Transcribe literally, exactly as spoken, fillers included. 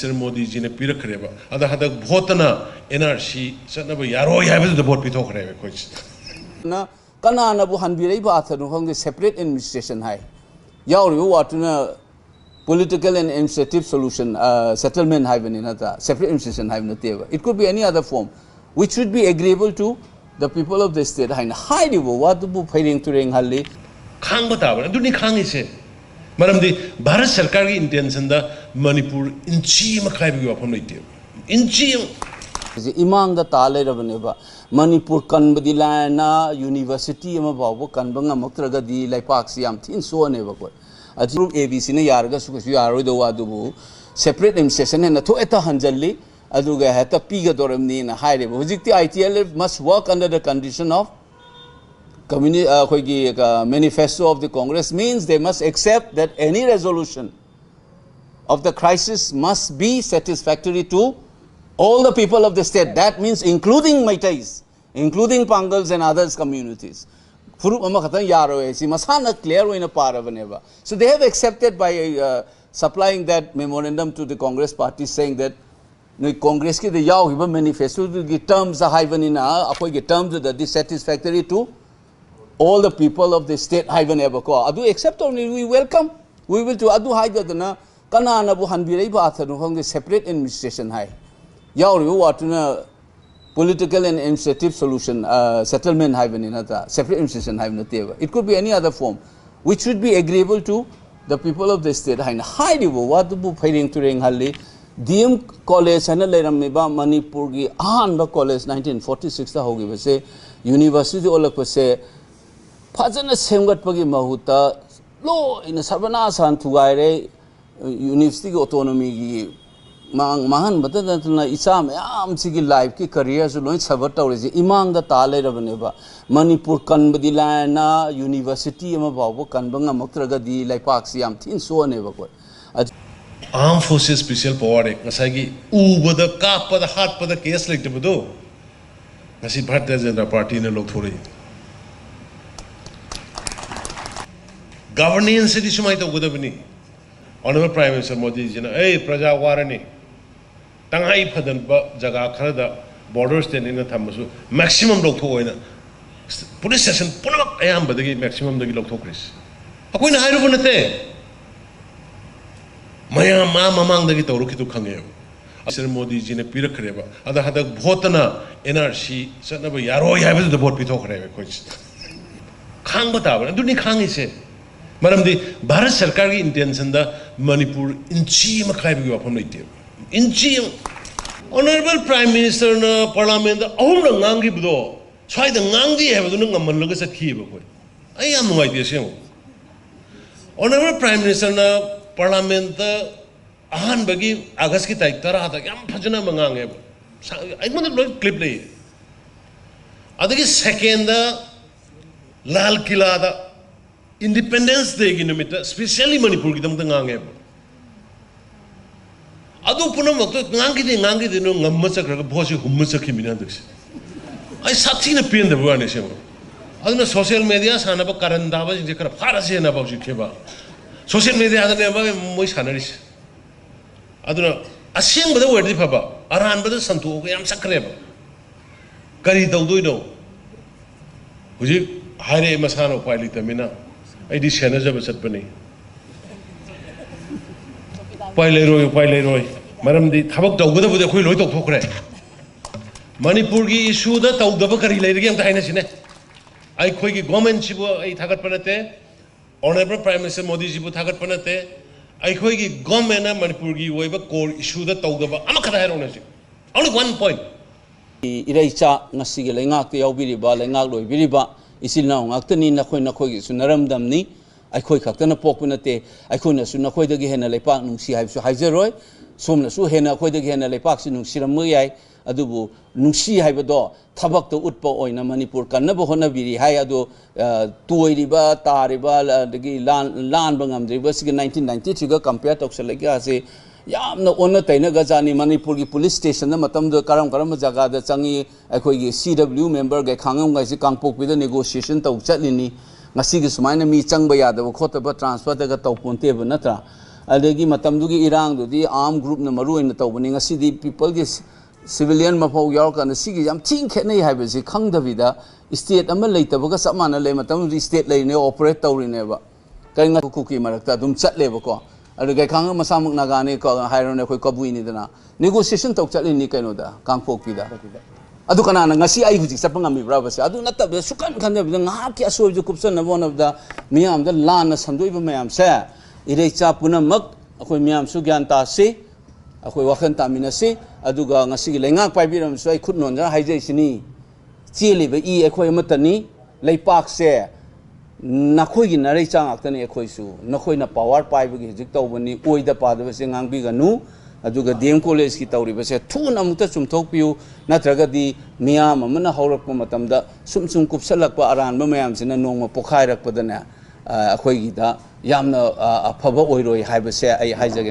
Mister ꯃꯣꯗꯤꯖꯤꯅ ꯄꯤꯔꯛꯈ꯭ꯔꯦꯕ꯫ ꯑꯗ ꯍꯟꯗꯛ ꯚꯣꯠꯇꯅ and R C ꯆꯠꯅꯕ ꯌꯥꯔꯣꯏ ꯍꯥꯏꯕꯗꯨꯗ ꯚꯣꯠ ꯄꯤꯊꯣꯛꯈ꯭ꯔꯦꯕ ꯑꯩꯈꯣꯏꯁꯦ꯫ ꯅ ꯀꯅꯥꯅꯕꯨ ꯍꯟꯕꯤꯔꯛꯏꯕ ꯑꯥꯊꯔꯅꯣ ꯈꯪꯗꯦ, separate administration ꯍꯥꯏ꯫ ꯌꯥꯎꯔꯤꯕ word ꯇꯨꯅ political and administrative solution, settlement ꯍꯥꯏꯕꯅꯤ ꯅꯠꯇ꯭ꯔꯥ? Separate administration ꯍꯥꯏꯕ ꯅꯠꯇꯦꯕ꯫ It could be any other form which should be agreeable to the people of the state ꯍꯥꯏꯅ ꯍꯥꯏꯔꯤꯕ ꯋꯥꯗꯨꯕꯨ ꯐꯩꯔꯦꯡ ꯇꯨꯔꯦꯡ ꯍꯜꯂꯤ꯫ ꯈꯥꯡꯕ ꯇꯥꯕꯅꯤ꯫ ꯑꯗꯨꯅꯤ ꯈꯥꯡꯉꯤꯁꯦ꯫ ꯃꯔꯝꯗꯤ ꯚꯥꯔꯠ ꯁꯔꯀꯥꯔꯒꯤ intention ꯗ ꯃꯅꯤꯄꯨꯔ ꯏꯟꯆꯤ ꯑꯃ ꯀꯥꯏꯕꯒꯤ ꯋꯥꯐꯝ ꯂꯩꯇꯦꯕ꯫ ꯏꯟꯆꯤ ꯑꯃ꯫ ꯍꯧꯖꯤꯛ ꯏꯃꯥꯡꯗ ꯇꯥ ꯂꯩꯔꯕꯅꯦꯕ꯫ ꯃꯅꯤꯄꯨꯔ ꯀꯟꯕꯗꯤ ꯂꯥꯏꯔꯅ university ꯑꯃ ꯐꯥꯎꯕ ꯀꯟꯕ ꯉꯝꯃꯛꯇ꯭ꯔꯒꯗꯤ ꯂꯩꯄꯥꯛꯁꯤ ꯌꯥꯝ ꯊꯤꯅ ꯁꯣꯛꯑꯅꯦꯕ ꯑꯩꯈꯣꯏ꯫ ꯑꯗꯨ group A B C ꯅ ꯌꯥꯔꯒꯁꯨ ꯀꯩꯁꯨ ꯌꯥꯔꯔꯣꯏꯗꯧꯕ ꯑꯗꯨꯕꯨ separate administration ꯍꯦꯟꯅ ꯊꯣꯛ ꯍꯦꯛꯇ ꯍꯟꯖꯜꯂꯤ꯫ ꯑꯗꯨꯒ ꯍꯦꯛꯇ ꯄꯤꯒꯗꯧꯔꯕꯅꯤꯅ ꯍꯥꯏꯔꯦꯕ꯫ ꯍꯧꯖꯤꯛꯇꯤ I T L F must work under the condition of communi- ꯑ, ꯑꯩꯈꯣꯏꯒꯤ manifesto of the Congress means they must accept that any resolution of the crisis must be satisfactory to all the people of the state. That means including Meiteis, including Pangals and others communities. ꯐꯨꯔꯨꯞ ꯑꯃꯈꯛꯇꯪ ꯌꯥꯔꯣꯏ ꯍꯥꯏꯁꯤ ꯃꯁꯥꯅ clear ꯑꯣꯏꯅ ꯄꯥꯔꯕꯅꯦꯕ꯫ So they have accepted by uh, supplying that memorandum to the Congress party saying that ꯅꯣꯏ ꯀꯣꯡꯒ꯭ꯔꯦꯁꯀꯤꯗ ꯌꯥꯎꯈꯤꯕ manifesto ꯗꯨꯒꯤ terms ꯍꯥꯏꯕꯅꯤꯅ ꯑꯩꯈꯣꯏꯒꯤ terms ꯗꯨꯗꯗꯤ satisfactory to all the people of the state ꯍꯥꯏꯕꯅꯦꯕꯀꯣ꯫ ꯑꯗꯨ accept ꯇꯧꯔꯅꯤ, we welcome, we will do꯫ ꯑꯗꯨ ꯍꯥꯏꯗꯗꯅ ꯀꯅꯥꯅꯕꯨ ꯍꯟꯕꯤꯔꯛꯏꯕ ꯑꯥꯊꯔꯅꯣ ꯈꯪꯗꯦ, separate administration ꯍꯥꯏ꯫ ꯌꯥꯎꯔꯤꯕ word ꯇꯨꯅ political and administrative solution, settlement ꯍꯥꯏꯕꯅꯤ ꯅꯠꯇ꯭ꯔꯥ? Separate administration ꯍꯥꯏꯕ ꯅꯠꯇꯦꯕ꯫ It could be any other form which should be agreeable to the people of the state ꯍꯥꯏꯅ ꯍꯥꯏꯔꯤꯕ ꯋꯥꯗꯨꯕꯨ ꯐꯩꯔꯦꯡ ꯇꯨꯔꯦꯡ ꯍꯜꯂꯤ꯫ D M college ꯍꯥꯏꯅ ꯂꯩꯔꯝꯃꯤꯕ ꯃꯅꯤꯄꯨꯔꯒꯤ ꯑꯍꯥꯟꯕ college nineteen forty six ꯇ ꯍꯧꯈꯤꯕꯁꯦ university ꯑꯣꯜꯂꯛꯄꯁꯦ ꯐꯖꯅ ꯁꯦꯝꯒꯠꯄꯒꯤ ꯃꯍꯨꯠꯇ ꯂꯣꯏꯅ ꯁꯔꯕꯅꯥꯁꯥꯟ ꯊꯨꯒꯥꯏꯔꯦ꯫ University ꯒꯤ autonomy ꯒꯤ ꯃꯥꯡ ꯃꯥꯡꯍꯟꯕꯇ ꯅꯠꯇꯅ ꯏꯆꯥ ꯃꯌꯥꯝꯁꯤꯒꯤ life ꯀꯤ career ꯁꯨ ꯂꯣꯏ suffer ꯇꯧꯔꯤꯁꯦ ꯏꯃꯥꯡꯗ ꯇꯥ ꯂꯩꯔꯕꯅꯦꯕ꯫ ꯃꯅꯤꯄꯨꯔ ꯀꯟꯕꯗꯤ ꯂꯥꯏꯔꯅ university ꯑꯃ ꯐꯥꯎꯕ ꯀꯟꯕ ꯉꯝꯃꯛꯇ꯭ꯔꯒꯗꯤ ꯂꯩꯄꯥꯛꯁꯤ ꯌꯥꯝ ꯊꯤꯅ ꯁꯣꯛꯑꯅꯦꯕ ꯑꯩꯈꯣꯏ꯫ Armed Forces Special Power Act ꯉꯁꯥꯏꯒꯤ ꯎꯕꯗ ꯀꯥꯞꯄꯗ ꯍꯥꯠꯄꯗ case ꯂꯩꯇꯕꯗꯣ ꯉꯁꯤ ꯚꯥꯔꯇꯤꯌ ꯖꯅꯇꯥ ꯄꯥꯔꯇꯤꯅ ꯂꯧꯊꯣꯔꯛꯏ꯫ Governance ꯁꯤꯗꯤ ꯁꯨꯃꯥꯏꯅ ꯇꯧꯒꯗꯕꯅꯤ꯫ Honorable Prime Minister ꯃꯣꯗꯤꯖꯤꯅ, "ꯑꯩ ꯄ꯭ꯔꯖꯥ ꯋꯥꯔꯅꯤ, ꯇꯉꯥꯏ ꯐꯗꯕ ꯖꯒꯥ ꯈꯔꯗ border stateꯅ ꯊꯝꯕꯁꯨ maximum ꯂꯧꯊꯣꯛꯑꯣ" ꯍꯥꯏꯅ police station ꯄꯨꯝꯅꯃꯛ ꯑꯌꯥꯝꯕꯗꯒꯤ maximumꯗꯒꯤ ꯂꯧꯊꯣꯛꯈ꯭ꯔꯤꯁꯤ ꯑꯩꯈꯣꯏꯅ ꯍꯥꯏꯔꯨꯕ ꯅꯠꯇꯦ꯫ ꯃꯌꯥꯝ ꯃꯥ ꯃꯃꯥꯡꯗꯒꯤ ꯇꯧꯔꯛꯈꯤꯗꯨ ꯈꯪꯉꯦꯕ꯫ ꯁꯤꯔ ꯃꯣꯗꯤꯖꯤꯅ ꯄꯤꯔꯛꯈ꯭ꯔꯦꯕ꯫ ꯑꯗ ꯍꯟꯗꯛ ꯚꯣꯠꯇꯅ NRC ꯆꯠꯅꯕ ꯌꯥꯔꯣꯏ ꯍꯥꯏꯕꯗꯨꯗ ꯚꯣꯠ ꯄꯤꯊꯣꯛꯈ꯭ꯔꯦꯕ ꯑꯩꯈꯣꯏꯁꯤ꯫ ꯈꯥꯡꯕ ꯇꯥꯕꯅꯤ꯫ ꯑꯗꯨꯅꯤ ꯈꯥꯡꯉꯤꯁꯦ꯫ ꯃꯔꯝꯗꯤ ꯚꯥꯔꯠ ꯁꯔꯀꯥꯔꯒꯤ intentionꯗ ꯃꯅꯤꯄꯨꯔ ꯏꯟꯆꯤ ꯑꯃ ꯈꯥꯏꯕꯒꯤ ꯋꯥꯐꯝ ꯂꯩꯇꯦꯕ꯫ ꯏꯟꯆꯤ ꯑꯃ꯫ Honorable Prime Ministerꯅ Parliamentꯇ ꯑꯍꯨꯝꯂꯛ ꯉꯥꯡꯈꯤꯕꯗꯣ ꯁ꯭ꯋꯥꯏꯗ ꯉꯥꯡꯗꯦ ꯍꯥꯏꯕꯗꯨꯅ ꯉꯝꯍꯜꯂꯒ ꯆꯠꯈꯤꯑꯕ ꯑꯩꯈꯣꯏ꯫ ꯑꯩ ꯌꯥꯝ ꯅꯨꯡꯉꯥꯏꯇꯦ ꯑꯁꯦꯡꯕ꯫ Honorable Prime Ministerꯅ Parliamentꯇ ꯑꯍꯥꯟꯕꯒꯤ Augustꯀꯤ ꯇꯥꯔꯤꯛ ꯇꯔꯥꯗ ꯌꯥꯝ ꯐꯖꯅ ꯑꯃ ꯉꯥꯡꯉꯦꯕ꯫ ꯁꯥ-, ꯑꯩꯉꯣꯟꯗ ꯂꯣꯏ clip ꯂꯩꯌꯦ꯫ ꯑꯗꯒꯤ secondꯗ ꯂꯥꯜ ꯀꯤꯂꯥꯗ Independence Dayꯒꯤ ꯅꯨꯃꯤꯠꯇ specially ꯃꯅꯤꯄꯨꯔꯒꯤꯗꯃꯛꯇ ꯉꯥꯡꯉꯦꯕ꯫ ꯑꯗꯨ ꯄꯨꯝꯅꯃꯛꯇꯣ ꯉꯥꯡꯈꯤꯗꯦ, ꯉꯥꯡꯈꯤꯗꯦꯅ ꯉꯝꯃ ꯆꯠꯈ꯭ꯔꯒ ꯚꯣꯠꯁꯦ ꯍꯨꯝꯃ ꯆꯠꯈꯤꯕꯅꯤꯅ ꯍꯟꯗꯛꯁꯦ꯫ ꯑꯩ ꯁꯥꯊꯤꯅ ꯄꯦꯟꯗꯕ ꯋꯥꯅꯤ ꯑꯁꯦꯡꯕ꯫ ꯑꯗꯨꯅ social media ꯁꯥꯟꯅꯕ ꯀꯔꯟ ꯇꯥꯕꯁꯤꯡꯁꯦ ꯈꯔ ꯐꯥꯔꯁꯦꯅ ꯍꯧꯖꯤꯛꯁꯦꯕ social mediaꯗꯅꯦꯕ ꯃꯣꯏ ꯁꯥꯟꯅꯔꯤꯁꯦ꯫ ꯑꯗꯨꯅ ꯑꯁꯦꯡꯕꯗ ꯑꯣꯏꯔꯗꯤ ꯐꯕ, ꯑꯔꯥꯟꯕꯗ ꯁꯟꯇꯣꯛꯑꯒ ꯌꯥꯝ ꯆꯠꯈ꯭ꯔꯦꯕ꯫ ꯀꯔꯤ ꯇꯧꯗꯣꯏꯅꯣ? ꯍꯧꯖꯤꯛ ꯍꯥꯏꯔꯛꯑꯦ ꯃꯁꯥꯅ ꯎꯄꯥꯏ ꯂꯩꯇꯕꯅꯤꯅ꯫ ꯑꯩꯗꯤ ꯁꯦꯟꯅꯖꯕ ꯆꯠꯄꯅꯤ꯫ ꯎꯄꯥꯏ ꯂꯩꯔꯣꯏ, ꯎꯄꯥꯏ ꯂꯩꯔꯣꯏ꯫ ꯃꯔꯝꯗꯤ ꯊꯕꯛ ꯇꯧꯒꯗꯕꯗꯤ ꯑꯩꯈꯣꯏ ꯂꯣꯏ ꯇꯧꯊꯣꯛꯈ꯭ꯔꯦ꯫ ꯃꯅꯤꯄꯨꯔꯒꯤ issueꯗ ꯇꯧꯗꯕ ꯀꯔꯤ ꯂꯩꯔꯤꯒꯦ ꯑꯝꯇ ꯍꯥꯏꯅꯁꯤꯅꯦ꯫ ꯑꯩꯈꯣꯏꯒꯤ governmentꯁꯤꯕꯨ ꯑꯩ ꯊꯥꯒꯠꯄ ꯅꯠꯇꯦ, Honorable Prime Minister ꯃꯣꯗꯤꯖꯤꯕꯨ ꯊꯥꯒꯠꯄ ꯅꯠꯇꯦ꯫ ꯑꯩꯈꯣꯏꯒꯤ governmentꯅ ꯃꯅꯤꯄꯨꯔꯒꯤ ꯑꯣꯏꯕ core issueꯗ ꯇꯧꯗꯕ ꯑꯃꯈꯛꯇ ꯍꯥꯏꯔꯛꯎꯅꯦ ꯍꯧꯖꯤꯛ꯫ Only one point꯫ ꯏꯔꯩꯆꯥ, ꯉꯁꯤꯒꯤ ꯂꯩꯉꯥꯛꯇ ꯌꯥꯎꯕꯤꯔꯤꯕ, ꯂꯩꯉꯥꯛ ꯂꯣꯏꯕꯤꯔꯤꯕ ꯏꯆꯤꯜ ꯏꯅꯥꯎ ꯉꯥꯛꯇꯅꯤ꯫ ꯅꯈꯣꯏ ꯅꯈꯣꯏꯒꯤꯁꯨ ꯅꯔꯝꯗꯝꯅꯤ꯫ ꯑꯩꯈꯣꯏ ꯈꯛꯇꯅ ꯄꯣꯛꯄ ꯅꯠꯇꯦ꯫ ꯑꯩꯈꯣꯏꯅꯁꯨ ꯅꯈꯣꯏꯗꯒꯤ ꯍꯦꯟꯅ ꯂꯩꯄꯥꯛ ꯅꯨꯡꯁꯤ ꯍꯥꯏꯕꯁꯨ ꯍꯥꯏꯖꯔꯣꯏ꯫ ꯁꯣꯝꯅꯁꯨ ꯍꯦꯟꯅ ꯑꯩꯈꯣꯏꯗꯒꯤ ꯍꯦꯟꯅ ꯂꯩꯄꯥꯛꯁꯤ ꯅꯨꯡꯁꯤꯔꯝꯕ ꯌꯥꯏ꯫ ꯑꯗꯨꯕꯨ ꯅꯨꯡꯁꯤ ꯍꯥꯏꯕꯗꯣ ꯊꯕꯛꯇ ꯎꯠꯄ ꯑꯣꯏꯅ ꯃꯅꯤꯄꯨꯔ ꯀꯟꯅꯕ ꯍꯣꯠꯅꯕꯤꯔꯤ ꯍꯥꯏ꯫ ꯑꯗꯣ, ꯑ, ꯇꯣꯏꯔꯤꯕ, ꯇꯥꯔꯤꯕ, ꯑꯗꯒꯤ ꯂꯥꯟ-, ꯂꯥꯟꯕ ꯉꯝꯗ꯭ꯔꯤꯕ ꯁꯤꯒꯤ nineteen ninety-threeꯒ compare ꯇꯧꯁꯜꯂꯛꯏ ꯑꯁꯤ ꯌꯥꯝꯅ ꯑꯣꯟꯅ ꯇꯩꯅꯒꯖꯥꯠꯅꯤ꯫ ꯃꯅꯤꯄꯨꯔꯒꯤ police stationꯗ ꯃꯇꯝꯗꯨꯗ ꯀꯔꯝ ꯀꯔꯝꯕ ꯖꯒꯥꯗ ꯆꯪꯉꯤ? ꯑꯩꯈꯣꯏꯒꯤ C W memberꯒꯩ ꯈꯥꯡꯉꯝꯒꯩꯁꯤ ꯀꯥꯡꯄꯣꯛꯄꯤꯗ negotiation ꯇꯧ ꯆꯠꯂꯤꯅꯤ꯫ ꯉꯁꯤꯒꯤ ꯁꯨꯃꯥꯏꯅ ꯃꯤ ꯆꯪꯕ ꯌꯥꯗꯕ ꯈꯣꯠꯇꯕ transferꯗꯒ ꯇꯧ ꯄꯣꯟꯇꯦꯕ, ꯅꯠꯇ꯭ꯔꯥ? ꯑꯗꯒꯤ ꯃꯇꯝꯗꯨꯒꯤ ꯏꯔꯥꯡꯗꯨꯗꯤ ꯑꯥꯔꯝ ꯒ꯭ꯔꯨꯞꯅ ꯃꯔꯨ ꯑꯣꯏꯅ ꯇꯧꯕꯅꯤ꯫ ꯉꯁꯤꯗꯤ ꯄꯤꯄꯜꯒꯤ ꯁꯤꯚꯤꯂꯤꯌꯟ ꯃꯐꯥꯎ ꯌꯥꯎꯔꯀꯥꯟꯗ ꯁꯤꯒꯤ ꯌꯥꯝ ꯊꯤꯅ ꯈꯦꯠꯅꯩ ꯍꯥꯏꯕꯁꯤ ꯈꯪꯗꯕꯤꯗ, ꯁ꯭ꯇꯦꯠ ꯑꯃ ꯂꯩꯇꯕꯒ ꯆꯞ ꯃꯥꯟꯅ ꯂꯩ꯫ ꯃꯇꯝꯗꯨꯗꯤ ꯁ꯭ꯇꯦꯠ ꯂꯩꯔꯤꯅꯦ, ꯑꯣꯄꯔꯦꯠ ꯇꯧꯔꯤꯅꯦꯕ꯫ ꯀꯔꯤꯅꯣ ꯀꯨꯀꯤ ꯃꯔꯛꯇ ꯑꯗꯨꯝ ꯆꯠꯂꯦꯕꯀꯣ꯫ ꯑꯗꯨ ꯒꯩꯈꯥꯡꯒ ꯃꯁꯥꯃꯛ ꯅꯥꯒꯥꯅꯤ ꯀꯣ ꯍꯥꯏꯔꯣꯅꯦ, ꯑꯩꯈꯣꯏ ꯀꯕꯨꯏꯅꯤꯗꯅ꯫ ꯅꯦꯒꯣꯁꯤꯌꯦꯁꯟ ꯇꯧ ꯆꯠꯂꯤꯅꯤ ꯀꯩꯅꯣꯗ, ꯀꯥꯡꯄꯣꯛꯄꯤꯗ꯫ ꯑꯗꯨ ꯀꯅꯥꯅ ꯉꯁꯤ ꯑꯩ ꯍꯧꯖꯤꯛ ꯆꯠꯄ ꯉꯝꯃꯤꯕ꯭ꯔꯕꯁꯦ? ꯑꯗꯨ ꯅꯠꯇꯕꯗ, ꯁꯨꯛꯈꯟ ꯈꯟꯗꯕꯤꯗ ꯉꯥꯏꯍꯥꯛꯀꯤ ꯑꯁꯣꯏꯕꯁꯨ ꯀꯨꯞꯁꯟꯅꯕ ꯍꯣꯠꯅꯕꯗ ꯃꯤꯌꯥꯝꯗ ꯂꯥꯟꯅ ꯁꯟꯗꯣꯛꯏꯕ ꯃꯌꯥꯝꯁꯦ, ꯏꯔꯩꯆꯥ ꯄꯨꯝꯅꯃꯛ ꯑꯩꯈꯣꯏ ꯃꯤꯌꯥꯝꯁꯨ ꯒ꯭ꯌꯥꯟ ꯇꯥꯁꯤ, ꯑꯩꯈꯣꯏ ꯋꯥꯈꯜ ꯇꯥꯃꯤꯟꯅꯁꯤ꯫ ꯑꯗꯨꯒ ꯉꯁꯤꯒꯤ ꯂꯩꯉꯥꯛ ꯄꯥꯏꯕꯤꯔꯝꯕꯁꯨ ꯑꯩ ꯈꯨꯠ ꯅꯣꯟꯖꯔ ꯍꯥꯏꯖꯔꯤꯁꯤꯅꯤ꯫ ꯆꯦꯜꯂꯤꯕ ꯏ ꯑꯩꯈꯣꯏ ꯑꯃꯠꯇꯅꯤ꯫ ꯂꯩꯄꯥꯛꯁꯦ ꯅꯈꯣꯏꯒꯤ ꯅꯔꯩꯆꯥ ꯉꯥꯛꯇꯅꯤ꯫ ꯑꯩꯈꯣꯏꯁꯨ ꯅꯈꯣꯏꯅ ꯄꯥꯋꯔ ꯄꯥꯏꯕꯒꯤ ꯍꯧꯖꯤꯛ ꯇꯧꯕꯅꯤ, ꯑꯣꯏꯗ ꯄꯥꯗꯕꯁꯦ ꯉꯥꯡꯕꯤꯒꯅꯨ꯫ ꯑꯗꯨꯒ ꯗꯤ ꯑꯦꯝ ꯀꯣꯂꯦꯖꯀꯤ ꯇꯧꯔꯤꯕꯁꯦ ꯊꯨꯅ ꯑꯃꯨꯛꯇ ꯆꯨꯝꯊꯣꯛꯄꯤꯌꯨ, ꯅꯠꯇ꯭ꯔꯒꯗꯤ ꯃꯤꯌꯥꯝ ꯑꯃꯅ ꯍꯧꯔꯛꯄ ꯃꯇꯝꯗ ꯁꯨꯝ ꯁꯨꯝ ꯀꯨꯞꯁꯜꯂꯛꯄ ꯑꯔꯥꯟꯕ ꯃꯌꯥꯝꯁꯤꯅ ꯅꯣꯡꯃ ꯄꯣꯈꯥꯏꯔꯛꯄꯗꯅꯦ, ꯑ, ꯑꯩꯈꯣꯏꯒꯤꯗ ꯌꯥꯝꯅ, ꯑ, ꯑꯐꯕ ꯑꯣꯏꯔꯣꯏ ꯍꯥꯏꯕꯁꯦ ꯑꯩ ꯍꯥꯏꯖꯒꯦ꯫